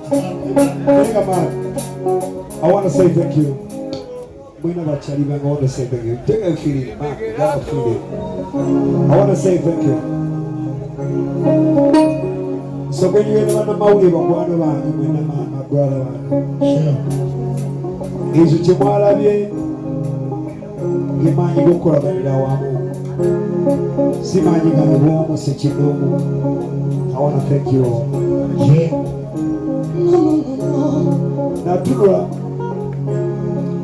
Naye nga man, I want to say thank you. Mwena bakyali bange, I want to say thank you. Take a feeling, man, have a feeling. I want to say thank you. So when you bannamawulire, bakwano bange mwena, maama, brother bange, ekyo kye mwalabye gemaanyi g'okukolaganira wamu, si maanyi gange bwomu sekinoomu. I want to thank you all. Natunula,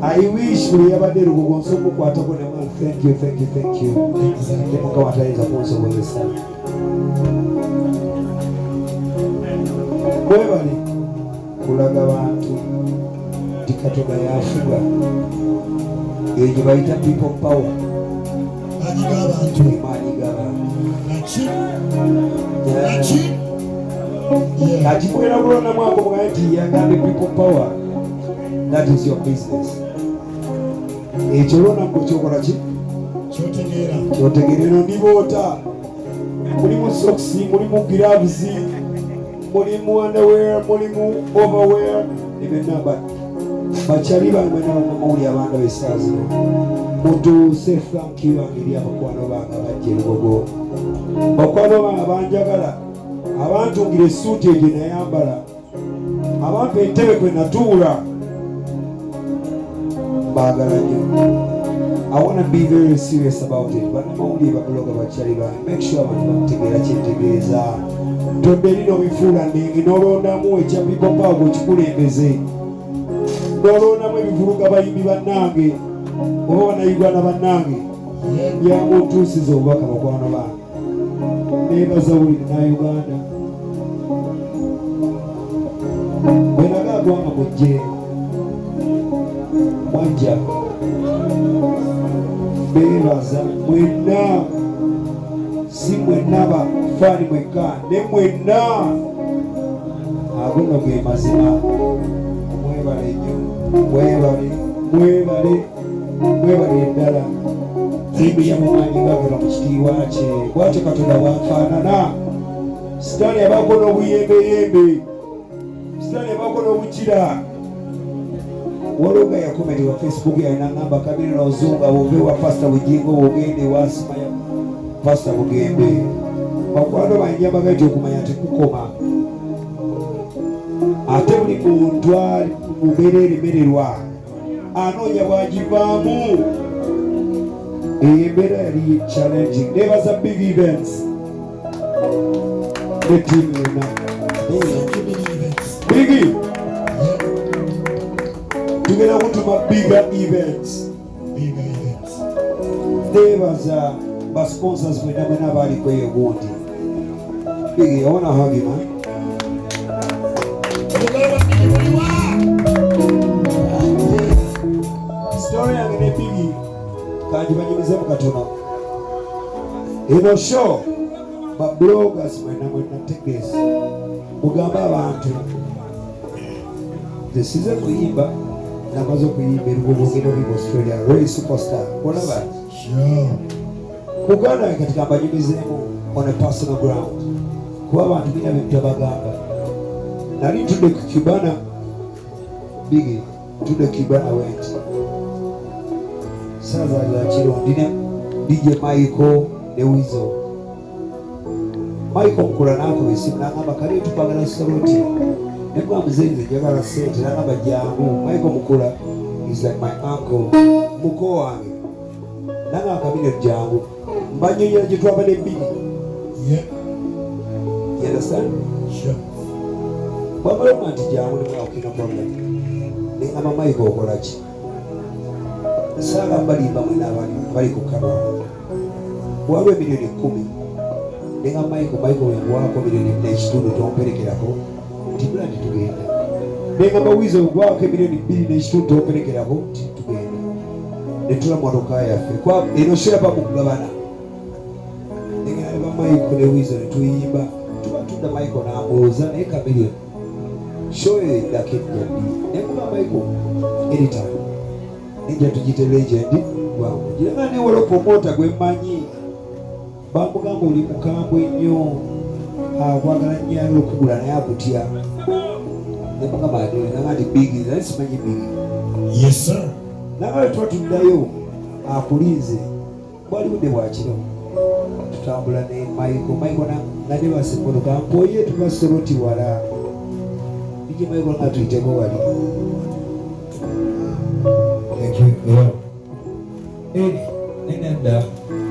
I wish buli yabadde Lugogo nsobola okukwatako ne thank you, thank you, thank you. Ne Mukama tayinza kunsobozesa. Mwebale kulaga bantu nti Katonda yafuga. Eyo gye bayita people power. Maanyi g'abantu. Maanyi g'abantu. Naki naki. Yeah. Kati mugenda kulonda mwako mugambe nti yagambye people power. That is your business. Ekyo lwona gwe kyokola ki? Kyotegeera. Kyotegeera. Eno ndiboota, mulimu socks, mulimu gloves, mulimu underwear, mulimu overwear nebyonna. Bakyali bange mwena bannamawulire, abanda b'essaawa zino mutuuse, thank you bange eri abakwano bange abajja erugogo, bakwano bange abanjagala, abantungira essuuti egyo nayambala, abampa entebe kwe natuula, mbaagala nnyo. I want to be very serious about it. Bannamawulire, babuloga, bakyali bange, make sure abantu bamutegeera kyentegeeza. Todde eri n'obifuula nnenge, n'olondamu ekya people power gwekikulembeze, n'olondamu ebivuluga bayimbi bannange oba bannayuganda bannange. Byamuntuusiza obubaka. Bakwano bange, neebaza buli munnayuganda. Bwenaga gwanga mujje, mwajja. Beebaza mwenna, si mwenna bafaani mwekka, ne mwenna. Ago nno ge mazima. Mwebale nnyo, mwebale, mwebale, mwebale ddala. Yimirira mu maanyi gagala mu kitiibwa kye. Bwatyo Katonda bwafaanana. Sitaani abaako n'obuyembeyembe, Sitaani abaako n'obukira. Waliwo nga yakomenti wa Facebook yawe nagamba kabiri nozunga bwove wa Pasita Bugingo bwogende wasimaya Pasita Bugembe. Bakwano banjambaga nti okumanya tekukoma, ate buli muntu ali mu mbeera eremererwa anoonya bwagivaamu. Eyo embeera yali challenging. Nebaza Big Events ne tiimu yonna. Thank you, Big Events. Bigi, tugenda kutuma bigger events. Bigger events. Nebaza ba sponsors mwena mwena abaliko eyo gundi. Bigi, I wanna hug you, man. Olugalo lwa Bigi buliwa? Story yange ne Bigi kanjibanyumizemu katono. Eno show, ba bloggers mwena mwena, tegeeza mugambe abantu nze size kuyimba, namaze okuyimba erugogo, ngenda okuyimba Australia. Ray Superstar, olaba. Muganda wange, kati kambanyumizeemu on a personal ground, kuba abantu bina byemutabagamba. Nali ntudde ku Cubana, Bigi, ntudde ku Cubana wenti saa zaali za kiro, ndine DJ Michael ne Wizo. Michael Mukula n'akuba esimu n'agamba, "Kale tukwagala Soroti." Negwa, "Muzeeyi, nze njagala sente." N'agamba, "Jangu." Michael Mukula is like my uncle, muko wange. Nagamba, "Kamiliyoni, jangu." Mbanyonyola gye twava ne Bigi. You understand? Sure. Bwamala okuga nti jangu, nemwa, "Okay, no problem." Neŋŋamba, "Michael, okola ki?" Saala balimba mwena abali ku kamera, waliwo emiliyoni 10. Neŋŋamba Michael, "Michael, wengwako miliyoni 4.5 tomperekerako?" Nti bula nti tugenda. Neŋŋamba Wizo, "Gwako emiliyoni 2.5 tomperekerako?" Nti tugenda. Netula motoka yaffe. Eno show yava mu kugabana. Negenda ne ba Michael ne Wizo ne tuyimba. Tuba tudda, Michael n'ambuuza, "Naye Chameleone, show eyo eddako ejja ddi?" Nemuga, "Michael, anytime nijja tugite Legend gwangu." Giranga newala promota gwe mmanyi, bamugamba, "Oli mukambwe nnyo, akwagala nnyo, ayagala okugula naye akutya." Nemugamba nanga nti Biggie, naye simanyi Biggie. Yes, sir. Nanga tuba tuddayo akulinze, bwali budde bwakiro, tutambula ne Michael. Michael nga nebasa emmotoka mpoye, tuva Soroti wala. DJ Michael nga tuyiteko wali. Thank you. Yeah. Eri, nenedda,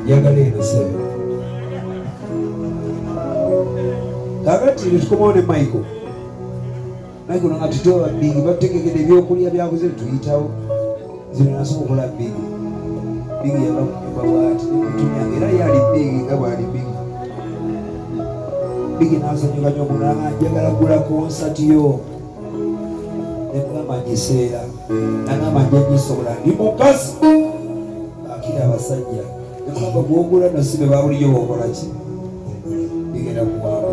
njagala eno sebe. Kakati netukomawo ne Michael. Michael nga tutoba Biggie, batutegekede ebyokulya byakuze, tuyitawo. Zino nasooka okola Biggie. Biggie yava ku nyumba bwati nemutumyanga, era ye ali Biggie nga bwali Biggie. Biggie n'asanyuka nnyo okunanga, njagala gula concert yo. Nemugamba ngiseera, nagamba nja gisobola, ndi mukazi akira abasajja. Nemugamba gwogula no si be babulijjo bokola ki, bigenda kuwamba.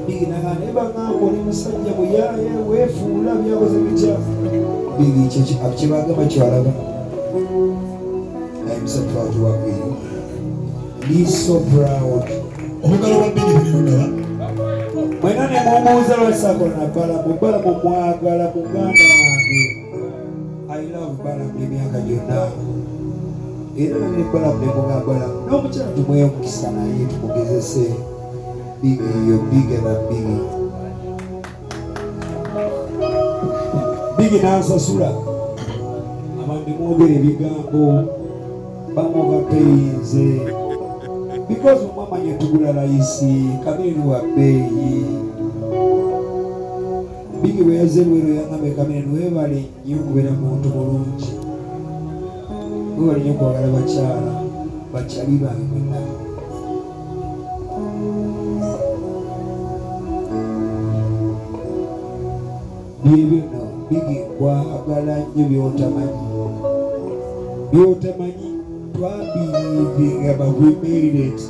Biggie nagamba naye bagamba oli musajja muyaaye, weefuula, byakoze bitya. Biggie kyebagamba kyalaba. I'm so proud to work with you. Be so proud. Obugalo bwa Biggie buli luddawa? Mwena ne mumubuuza lwakisakola na Balamu. Balamu mwagala, muganda wange. I love Balamu emyaka gyonna, era ne Balamu ne mugamba Balamu n'omukyala tumuwe omukisa naye tumugezese. Biggie, yo bigger than Biggie. Biggie n'ansasula. Abantu mwogera ebigambo bamuva peyinze because mwamanye tugula layisi kamiri wa bbeeyi. Biggie bwe yazze Luweero yangamba, "Kamiri, weebale nnyo okubeera muntu mulungi, weebale nnyo okwagala bakyala bakyali bange mwenna." Byebyo nno. Biggie, nkwagala nnyo byotamanyi, byotamanyi. Twabelievinga, but we made it.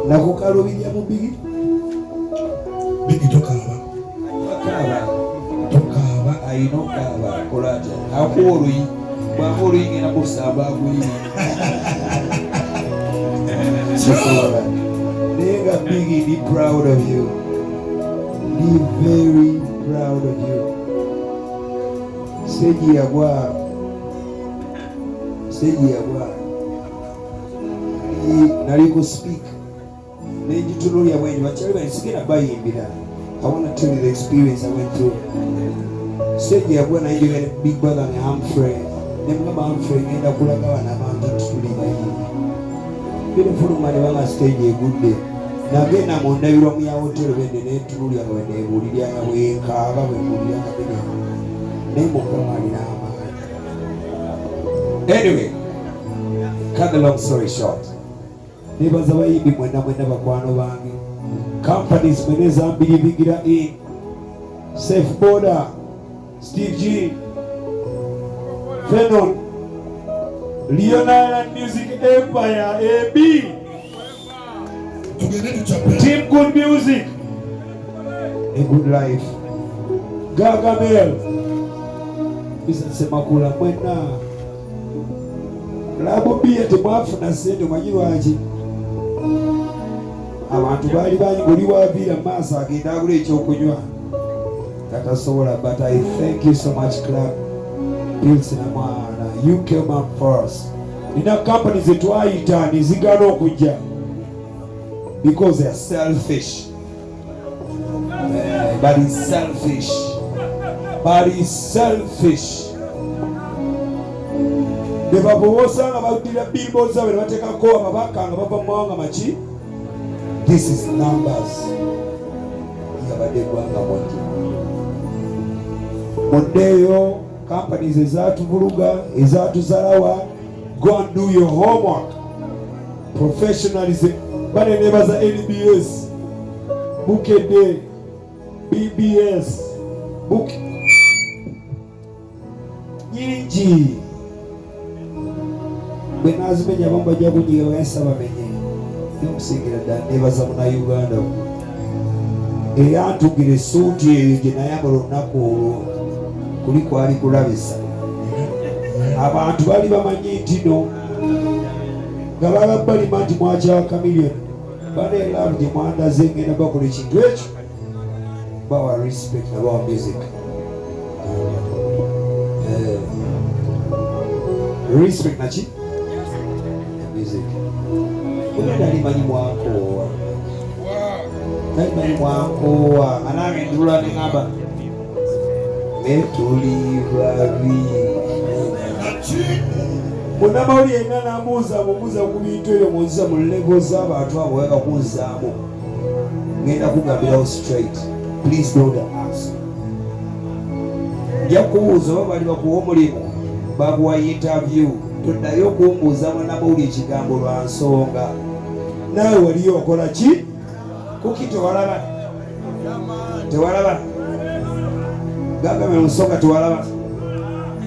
Nakukalubirya mu Biggie. Biggie, tokaaba. Akaaba. Tokaaba. Ayina okukaaba, akola atya? Akuwa oluyi, bwaba oluyi ngenda kusamba aguyi. Sobola naye nga Biggie, be proud of you, be very proud of you. Stage yagwa, stage yagwa, nali ku speak nengitunulya bwenyi, bakyali bani sigenda bayimbira. I want to tell you the experience I went through. Stage yagwa, naye njogera ne big brother ne Humphrey, ne mugamba, "Humphrey, ngenda kulaga bano abantu tuli bayimbi." Binefuluma ne banga stage egudde. Nagenda mu ndabirwamu ya hotero bende netunulya nga bwenebuulirya nga bwenkaaba bwembuulira nga bino, naye Mukama alina amaanyi. Anyway, cut the long story short, nebaza bayimbi mwenna mwenna, bakwano bange, companies mwena ezambiribigira in Safe Border, Steve G, Fenon, Leon Island Music Empire AB. Tugende tucape. Team Good Music, A Good Life, Gargamel, Mr. Semakula, mwenna Club Bia temwafuna sente. Omanyi lwaki? Abantu baali bangi, buli waviira mu maaso agenda agula ekyokunywa katasobola. But I thank you so much. Club Pilsner mwana, you came up first. Nina company zetwayita nezigaana okujja because they are selfish. Eh, but he's selfish, but he's selfish. Ne babowooza nga baddira billboards zaabwe ne bateekako ababaka nga bava mu mawanga maki. This is numbers. Yabadde eggwanga mwajja muddeeyo. Companies ezatuvuluga, ezatuzalawa, go and do your homework. Professionalism. Bane nebaza NBS, Bukedde, BBS, Buk nyingi bwe nazimenya, abamu bajja kunyiga bagasa bamenye nokusingira ddala. Nebaza Munauganda eyantugira essuuti eyo gye nayambala olunaku olwo. Kuli kwali kulabisa abantu bali bamanyi nti no Nga baba balima nti mwakyawa Chameleone. Bane love gye mwandaze ngenda bakola ekintu ekyo. Bawa respect na bawa music. Eh, respect naki? Music. Kuna nali manyi mwankoowa. Nali manyi mwankoowa. Nga nange ndula ne ŋŋamba ne tuli babi. Munnamawulire yenna n'ambuuza mubuuza ku bintu ebyo munziza mu level z'abantu abo weka kunzaamu. Ngenda kugambirawo straight. Please don't ask. Nja kubuuza oba bali bakuwa omulimu bakuwa interview toddayo okumbuuza munnamawulire ekigambo lwa nsonga. Naawe waliyo okola ki? Kuki tewalaba? Tewalaba? Gamba mu nsonga tewalaba?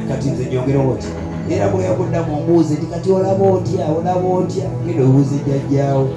Kati nze nyongerewo ki? Era bwe yakudda mu mbuuze nti kati olaba otya olaba otya genda obuuze jjajjaawo.